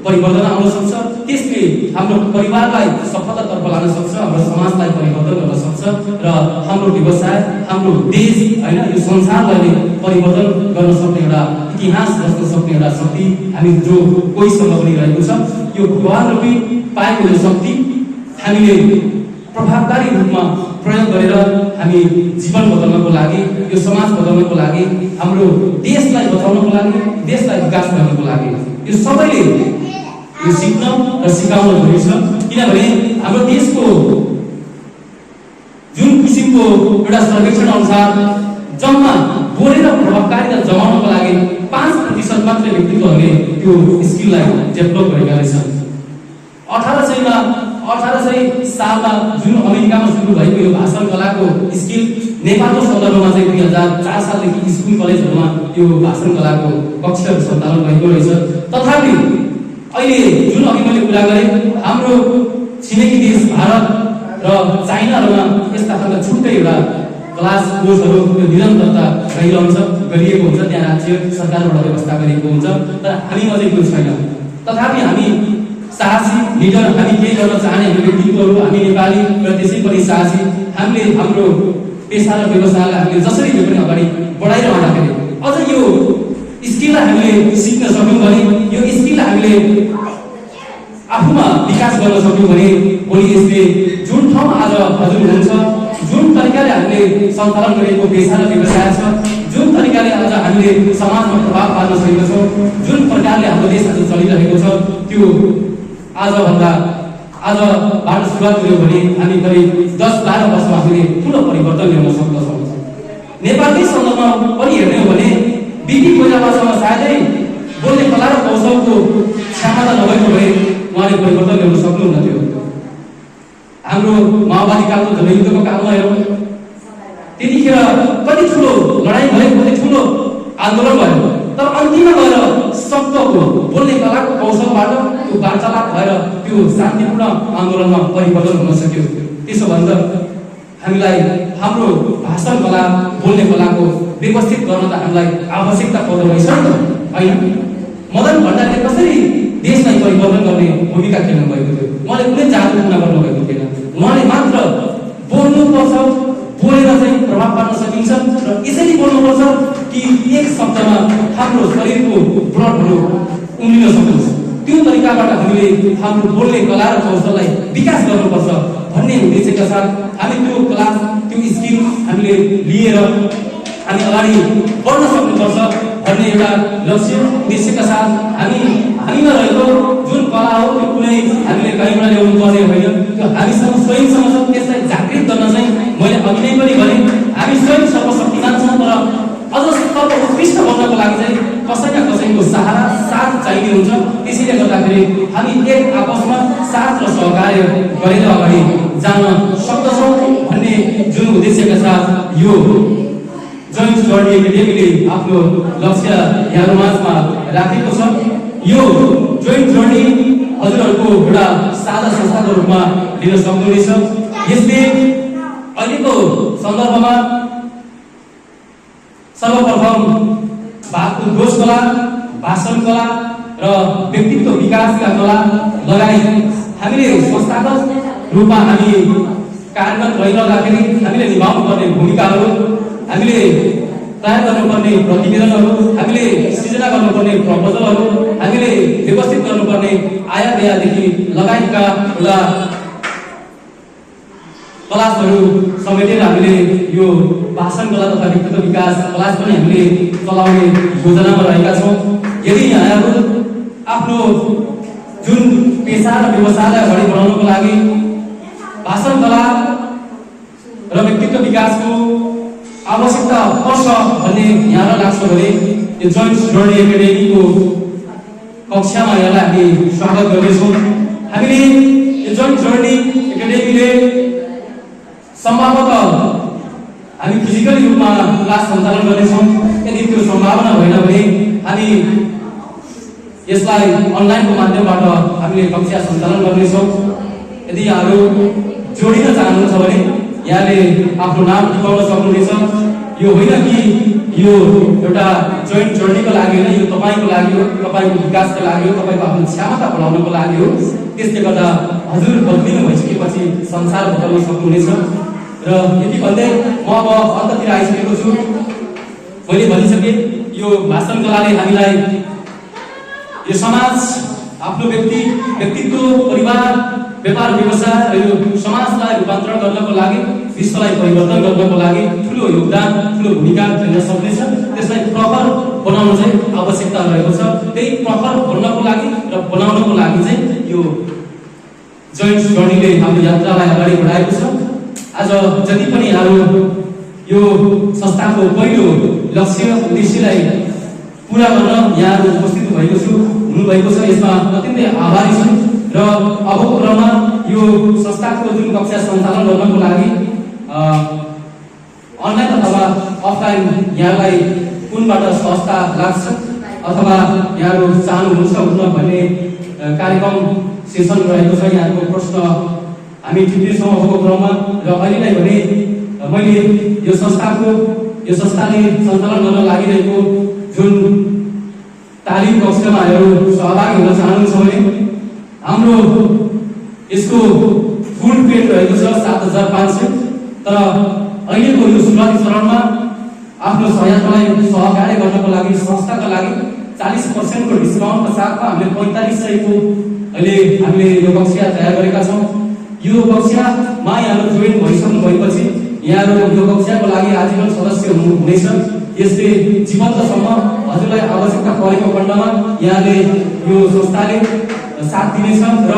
Speaker 1: परिवर्तन आउन सक्छ। त्यसले हाम्रो परिवारलाई सफलतातर्फ लान सक्छ, हाम्रो समाजलाई परिवर्तन गर्न सक्छ र हाम्रो व्यवसाय हाम्रो देश होइन यो संसारलाई परिवर्तन गर्न सक्ने एउटा इतिहास रच्न सक्ने एउटा शक्ति हामी जो कोहीसँग पनि रहेको छ। यो भगवान रूपी पाएको यो शक्ति हामीले प्रभावकारी रूपमा प्रयोग गरेर हामी जीवन बदल्नको लागि यो समाज बदल्नको लागि हाम्रो देशलाई बचाउनको लागि देशलाई विकास गर्नको लागि यो सबैले यो सिक्न र सिकाउन जरुरी छ। किनभने हाम्रो देशको जुन किसिमको एउटा सर्वेक्षण अनुसार जम्मा बोलेर प्रभावकारिता जमाउनको लागि 5% मात्र व्यक्तित्वहरूले त्यो स्किललाई डेभलप गरेका रहेछन्। 1800 सालमा जुन अमेरिकामा सुरु भएको यो भाषण कलाको स्किल नेपालको सन्दर्भमा चाहिँ 2004 सालदेखि स्कुल कलेजहरूमा यो भाषण कलाको कक्षाहरू सञ्चालन भएको रहेछ। तथापि अहिले जुन अघि मैले कुरा गरेँ हाम्रो छिमेकी देश भारत र चाइनाहरूमा यस्ता खालका छुट्टै एउटा क्लास कोर्सहरू निरन्तरता रहिरहन्छ, गरिएको हुन्छ, त्यहाँ राज्य सरकारबाट व्यवस्था गरिएको हुन्छ, तर हामीमा चाहिँ त्यो छैन। तथापि हामी साहसी लिडर, हामी केही गर्न चाहने व्यक्तित्वहरू हामी नेपाली र त्यसै पनि साहसी हामीले हाम्रो पेसा र व्यवसायलाई हामीले जसरी भए पनि अगाडि बढाइरहँदाखेरि अझ यो स्किललाई हामीले सिक्न सक्यौँ भने यो स्किललाई हामीले आफूमा विकास गर्न सक्यौँ भने भोलि यसले जुन ठाउँमा आज हजुर हुनुहुन्छ, जुन तरिकाले हामीले सञ्चालन गरेको पेसा र व्यवसाय छ, जुन तरिकाले आज हामीले समाजमा प्रभाव पार्न सकेका छौँ, जुन प्रकारले हाम्रो देश आज चलिरहेको छ त्यो आजबाट सुरुवात गऱ्यौँ भने हामी करिब 10-12 वर्षमा हामीले ठुलो परिवर्तन ल्याउन सक्दछौँ। नेपालकै सन्दर्भमा पनि हेर्ने हो भने बिपी कोइरालासँग सायदै बोल्ने कला र कौशलको क्षमता नभएको भए उहाँले परिवर्तन ल्याउन सक्नुहुन्न थियो। हाम्रो माओवादी कालको जनयुद्धको कालमा हेरौँ, त्यतिखेर कति ठुलो लडाइँ भयो, कति ठुलो आन्दोलन भयो, तर अन्तिममा गएर शब्दको बोल्ने कलाको कौशलबाट त्यो वार्तालाप भएर त्यो शान्तिपूर्ण आन्दोलनमा परिवर्तन हुन सक्यो। त्यसो भन्दा हामीलाई हाम्रो भाषण कला बोल्ने कलाको व्यवस्थित गर्न त हामीलाई आवश्यकता पर्दो रहेछ नि त, होइन? मदन भण्डारीले कसरी देशलाई परिवर्तन गर्ने भूमिका खेल्नु भएको थियो? उहाँले कुनै जादु टुना गर्नुभएको थिएन। उहाँले मात्र बोल्नुपर्छ, बोलेर चाहिँ प्रभाव पार्न सकिन्छ र यसरी बोल्नुपर्छ कि एक शब्दमा हाम्रो शरीरको ब्लडहरू उम्लिन सकोस्। त्यो तरिकाबाट हामीले हाम्रो बोल्ने कला र कौशललाई विकास गर्नुपर्छ भन्ने उद्देश्यका साथ हामी त्यो क्लास त्यो स्किल हामीले लिएर हामी अगाडि बढ्न सक्नुपर्छ भन्ने एउटा लक्ष्य उद्देश्यका साथ हामीमा रहेको जुन कला हो त्यो कुनै हामीले कहीँबाट ल्याउनु पर्ने होइन, त्यो हामीसँग स्वयंसँग छ। त्यसलाई जागृत गर्न चाहिँ मैले अघि नै पनि भने हामी स्वयं सर्वशक्तिमान छौँ, तर अझ सर्वोत्कृष्ट बन्नको लागि चाहिँ कसै न कसैको सहारा साथ चाहिने हुन्छ। त्यसैले गर्दाखेरि हामी एक आपसमा साथ र सहकार्य कार्य गरेर अगाडि जान सक्दछौँ भन्ने जुन उद्देश्यका साथ यो जोइन्ट जर्नी एकाडेमीले आफ्नो लक्ष्य यहाँहरू माझमा राखेको छ। यो जोइन्ट जर्नी हजुरहरूको एउटा साझा संस्थाको रूपमा लिन सक्नुहुनेछ। यसले अहिलेको सन्दर्भमा सर्वप्रथम उद्घोष कला, भाषण कला र व्यक्तित्व विकासका कला लगायत हामीले संस्थागत रूपमा हामी कार्यरत रहिरहँदाखेरि हामीले निभाउनु पर्ने भूमिकाहरू, हामीले तयार गर्नुपर्ने प्रतिवेदनहरू, हामीले सृजना गर्नुपर्ने प्रपोजलहरू, हामीले व्यवस्थित गर्नुपर्ने आय व्ययदेखि लगायतका एउटा क्लासहरू समेटेर हामीले यो भाषण कला तथा व्यक्तित्व विकास क्लास पनि हामीले चलाउने योजनामा रहेका छौँ। यदि यहाँहरू आफ्नो जुन पेसा र व्यवसायलाई अगाडि बढाउनको लागि भाषण कला र व्यक्तित्व विकासको आवश्यकता पर्छ भन्ने यहाँलाई लाग्छ भने यो जोइन्ट जर्नी एकाडेमीको कक्षामा यहाँलाई हामी स्वागत गर्नेछौँ। हामीले यो जोइन्ट जर्नी एकाडेमीले सम्भवतः हामी फिजिकली रूपमा क्लास सञ्चालन गर्नेछौँ। यदि त्यो सम्भावना भएन भने हामी यसलाई अनलाइनको माध्यमबाट हामीले कक्षा सञ्चालन गर्नेछौँ। यदि यहाँहरू जोडिन चाहनुहुन्छ भने यहाँले आफ्नो नाम टिपाउन सक्नुहुनेछ। यो होइन कि यो एउटा जोइन्ट जर्नीको लागि होइन, यो तपाईँको लागि हो, तपाईँको विकासको लागि हो, तपाईँको आफ्नो क्षमता बढाउनको लागि हो। त्यसले गर्दा हजुर बदलिनु भइसकेपछि संसार बदल्न सक्नुहुनेछ। र यति भन्दै म अब अन्ततिर आइसकेको छु। मैले भनिसकेँ यो भाषण कलाले हामीलाई यो समाज, आफ्नो व्यक्तित्व, परिवार, व्यापार व्यवसाय र यो समाजलाई रूपान्तरण गर्नको लागि, विश्वलाई परिवर्तन गर्नको लागि ठुलो योगदान, ठुलो भूमिका खेल्न सक्नेछ। त्यसलाई प्रखर बनाउन चाहिँ आवश्यकता रहेको छ। त्यही प्रखर भन्नको लागि र बनाउनको लागि चाहिँ यो जोइन्ट जर्नीले हाम्रो यात्रालाई अगाडि बढाएको छ। आज जति पनि यहाँहरू यो संस्थाको पहिलो लक्ष्य उद्देश्यलाई पूरा गर्न यहाँहरू उपस्थित हुनुभएको छ, यसमा अत्यन्तै आभारी छु। र अबको क्रममा यो संस्थाको जुन कक्षा सञ्चालन गर्नको लागि अनलाइन अथवा अफलाइन यहाँलाई कुनबाट सहजता लाग्छ अथवा यहाँहरू चाहनुहुन्छ हुन भन्ने कार्यक्रम सेसन रहेको छ। यहाँको प्रश्न हामी टिप्नेछौँ अबको क्रममा। र अहिले नै भने मैले यो संस्थाले सञ्चालन गर्न लागिरहेको जुन तालिम कक्षामा यहाँहरू सहभागी हुन चाहनुहुन्छ भने हाम्रो यसको फुल पेड रहेको छ 7500। तर अहिलेको यो सुरुवाती चरणमा आफ्नो सहयात्रीलाई सहकार्य गर्नको लागि संस्थाका लागि 40% को डिस्काउन्टको साथमा हामीले 4500 को अहिले हामीले यो कक्षा तयार गरेका छौँ। यो कक्षामा यहाँहरू जोइन भइसक्नु भएपछि यहाँहरू यो कक्षाको लागि आजीवन सदस्य हुनुहुनेछ। यसले जीवन्तसम्म हजुरलाई आवश्यकता परेको खण्डमा यहाँले यो संस्थाले साथ दिनेछ। र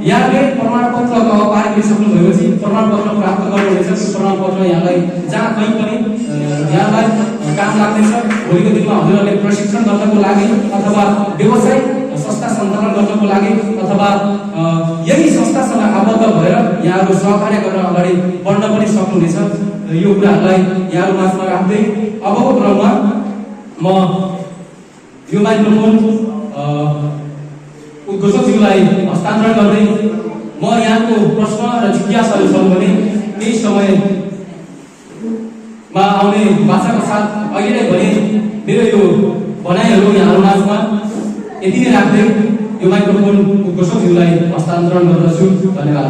Speaker 1: यहाँले प्रमाणपत्र पार गरिसक्नु भएपछि प्रमाणपत्र प्राप्त गर्नुहुनेछ। त्यो प्रमाणपत्र यहाँलाई जहाँ कहीँ पनि यहाँलाई काम लाग्नेछ। भोलिको दिनमा हजुरहरूले प्रशिक्षण गर्नको लागि अथवा व्यवसाय संस्था सञ्चालन गर्नको लागि अथवा यही संस्थासँग आबद्ध भएर यहाँहरू सहकार्य गर्न अगाडि बढ्न पनि सक्नुहुनेछ। यो कुराहरूलाई यहाँहरू माझमा राख्दै अबको क्रममा म यो माइक्रोफोन उद्घोषकज्यूलाई हस्तान्तरण गर्दै म यहाँको प्रश्न र जिज्ञासाहरू छन् भने केही समयमा आउने भाषाको साथ अहिले नै भने मेरो यो भनाइहरू यहाँहरू माझमा यति नै राख्दै यो माइक्रोफोन उद्घोषकज्यूलाई हस्तान्तरण गर्दछु। धन्यवाद।